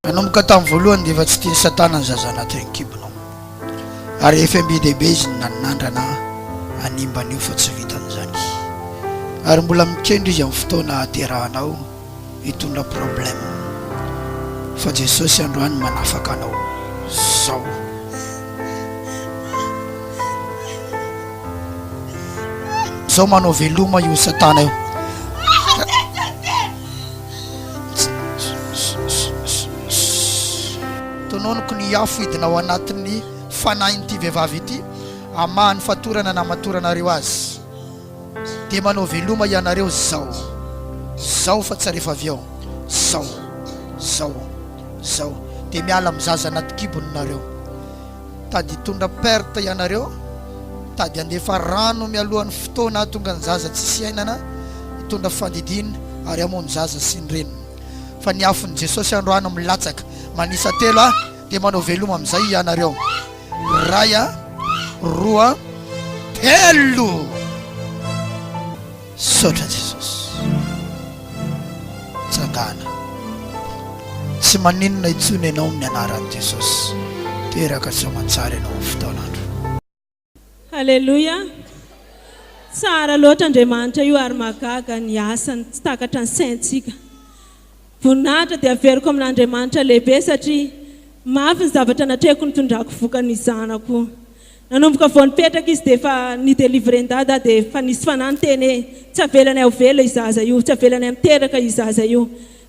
Nanomboka tamin'ny voalohany dia efa tsy tian'i Satana ny zaza anatin'ny kibonao. Ary efa be dia be izy no nanandrana hanimba an'io fa tsy vitan'izany. Ary mbola mikendry izy amin'ny fotoana hahaterahanao hitondra problème. Fa Jesosy androany manafaka anao. Zao. Zao manao veloma io Satana io. Tononiko ny afo hidina ao anatin'ny fanahin'ity vehivavy ity hamaha ny fatorana namatoranareo azy. Dia manao veloma ianareo zao. Zao fa tsy rehefa avy eo. Zao. Zao. Zao. Dia miala amin'ny zaza anaty kibony nareo. Tady hitondra perte ianareo, tady handefa rano mialohan'ny fotoana hahatonga ny zaza tsisy iainana, hitondra fandidiana ary hamono zaza sy ny reniny. Fa ny afon'i Jesosy androany milatsaka, manisa telo aho dia manao veloma amin'izay ianareo. Iray a, roa, telo! Misaotra Jesosy. Tsangana. Tsy maninona intsony ianao amin'ny anaran'i Jesosy. Teraka tsy aman-tsara ianao amin'ny fotoan'andro. Haleloia! Tsara loatra Andriamanitra io ary mahagaga ny asany tsy takatra ny saintsika. Voninahitra dia averiko amin'Andriamanitra lehibe satria mafy ny zavatra natrehiko nitondrako vokany ny zanako. Nanomboka vao nipetraka izy dia efa ni-delivrer-n'i Dada dia efa nisy fanahy niteny hoe tsy avelanay ho velona io zaza io, tsy avelanay miteraka io zaza io.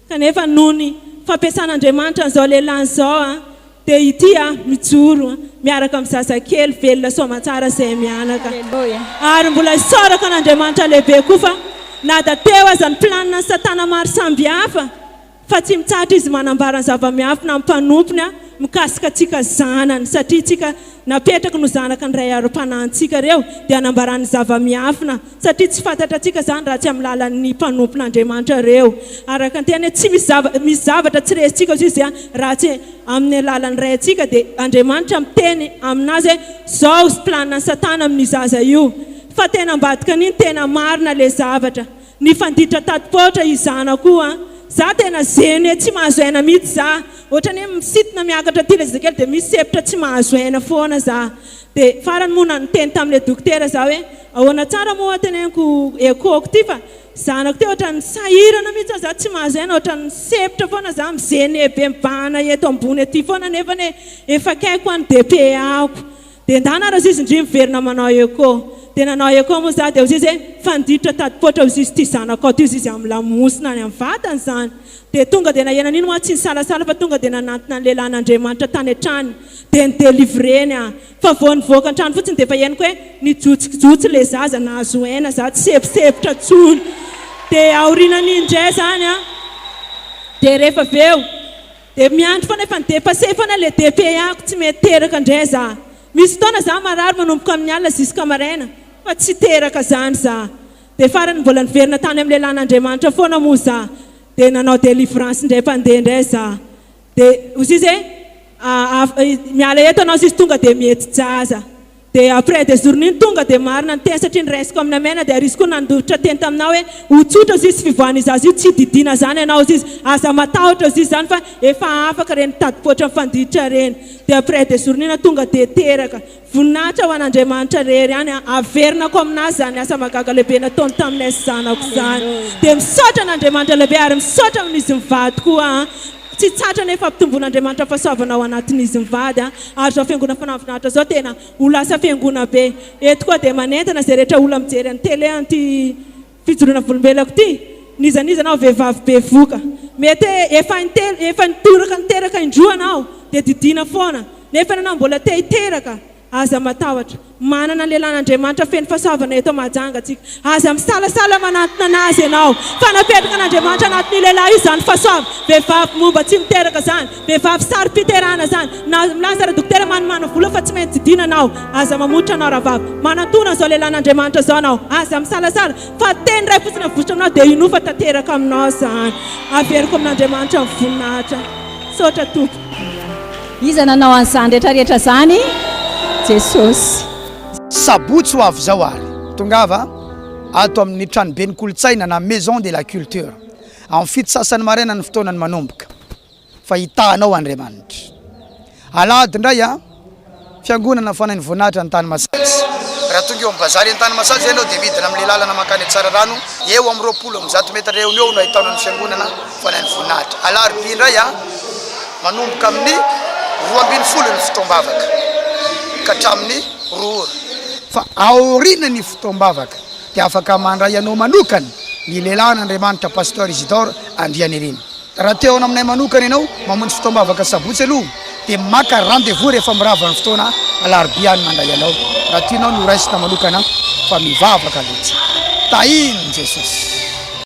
Kanefa noho ny fampiasan'Andriamanitra an'izao lehilahy izao an, dia ity aho mijoro miaraka amin'ny zazakely velona soamantsara izay mianaka. Ary mbola isaorako an'Andriamanitra lehibe koa fa na da teo aza ny planina ny satana maro sambihafa, Fa tsy mitsahatra izy manambara ny zava-miafina amin'ny mpanompony mikasika antsika zanany, satria tsika napetraky no zanaka ny Ray ara-panahintsika ireo, dia anambarany ny zava-miafina, satria tsy fantatrantsika izany raha tsy amin'ny lalan'ny mpanompon'Andriamanitra ireo. Araka ny teny hoe tsy misy zava, misy zavatra tsy resintsika hozy izy raha tsy amin'ny alalan'ny Raintsika, dia Andriamanitra miteny aminazy hoe zao planina satana amin'io zaza io, fa tena ambadika an'iny tena marina le zavatra. Nifanditra tati-paotra i zanako io an! Za tena gene tsy mahazo aina mitsy za! Ohatrany hoe misintona miakatra aty le zazakely dia misy sempotra tsy mahazo aina foana za! Dia farany moa niteny tamin'ilay dokotera za hoe ahoana tsara moa teneniko echo-ko ty fa zanako ty ohatrany sahirana mitsy aho za tsy mahazo aina ohatrany misempotra foana za mi-gene be mibahana eto ambony aty foana nefany efa akaiko any DPA-ko Dia ndana raha zizy ndry miverina manao echo. Dia nanao echo moa za dia hozizy hoe fandiditra tadi-poatra hozizy ity zanakao ity hozizy amin'ny lamosina any amin'ny vatany izany. Dia tonga dia naheno an'iny moa tsy nisalasala fa tonga dia nanantona ny lehilahin'Andriamanitra tany an-tranony. Dia ni-delivreny aho. Fa vao nivoaka an-trano fotsiny dia efa henoko hoe nijotsokijotso ilay zaza, nahazo aina za, tsy seposepotra intsony. Dia aorianan'iny indray izany an, dia rehefa avy eo, Dia miandry foana efa ni-depasser foana le DPA-ko tsy mety teraka ndray za. Misy fotoana za marary manomboka amin'ny alina ziska maraina fa tsy teraka zany za. Dia farany mbola niverina tany amin'ny lehilahin'Andriamanitra foana moa za. Dia nanao delivrance indray mpandeha indray za. Dia hozy izy hoe miala eto anao zizy tonga dia miheti-jaza. Dia après des journée iny tonga dia marina ny teny satria noraisiko amin'ny amen dia ary izy koa nandovitra teny taminah hoe ho tsotra ozy izy fivoahan'io zaza io tsy didiana zany ianao ozy izy aza matahotra ozy izy zany fa efa afaka ireny mitady-poatra mifanditra ireny dia après des journée iny tonga dia teraka voninahitra ho an'Andriamanitra rery ihany a averinako aminazy zany asa mahagaga lehibe nataony taminay sy zanako zany dia misaotra an'Andriamanitra lehibe ary misaotra amin'izy mivady koa a Tsy tsatra anefa ampitomboan'Andriamanitra fahasoavana ao anatin'izy mivady a! Ary izao fiangonana Fanahinfinaritra izao tena ho lasa fiangona be. Eto koa dia manentana izay rehetra olona mijery an'ny télé an'ity fijoroana volombelako ity, n'iza n'iza anao vehivavy bevoka. Mety hoe efa intelo, efa nitoraka niteraka indroa anao dia didiana foana, nefa ianao mbola te hiteraka. Aza matahotra. Manana ny lehilahin'Andriamanitra feno fahasoavana eto Mahajanga tsika. Aza misalasala manantona anazy ianao. Fa napetraka an'Andriamanitra anatin'io lehilahy io izany fahasoavana. Vehivavy momba tsy miteraka izany. Vehivavy saro-piterahana izany. Na milaza ra dokotera manomana vola fa tsy maintsy didiana anao. Aza mamotra anao rahavavy. Manantona an'izao lehilahin'Andriamanitra izao anao. Aza misalasala. Fa teny iray fotsiny avosotra aminao dia inoa fa tanteraka aminao izany. Averiko amin'Andriamanitra ny voninahitra. Misaotra Tompoko. Iza nanao an'izany rehetra rehetra izany? Jesosy. Sabotsy ho avy izao ary tongava ato amin'ny tranoben'ny kolontsaina na Maison de la culture. Amin'ny fito sasany maraina ny fotoana no manomboka. Fa hitaha anao Andriamanitra. Alahady indray a! Fiangonana Fanahin'ny Voninahitra Antanimasaja. Raha tonga eo amin'ny bazary Antanimasaja ianao dia midina amin'ilay lalana mankany Tsararano, eo amin'ny 120 metatra eo no eo no ahitana ny Fiangonana Fanahin'ny Voninahitra. Alarobia indray a! Manomboka amin'ny 12 ny fotoam-bavaka ka hatramin'ny roa ora. Fa aorian'ny fotoam-bavaka dia afaka mandray anao manokana ny lehilahin'Andriamanitra Pasteur Isidore Andrianirina. Raha te haona aminay manokana ianao, mamonjy fotoam-bavaka sabotsy aloha dia maka rendez-vous rehefa mirava ny fotoana alarobia any mandray anao. Raha tianao ny ho raisina manokana fa mivavaka aloha tsika. Tahin'i Jesosy.